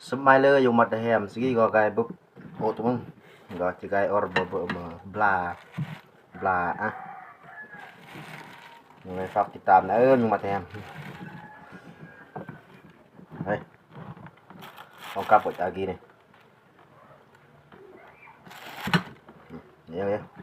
ສະບາຍເລີຍ ຢູ່ມາແຕ່ແຮມ ສະກີກໍກາຍບຶບໂອດມຶງ ກໍຊິກາຍອອດເບີເບີເບີບລາ ບລາ ອະ ຍັງໄງຝາກຕິດຕາມນະ ເອີ ຢູ່ມາແຕ່ແຮມ ເຮີຍ ເອົາກັບບໍ່ຈາກີນີ້ ເອີ.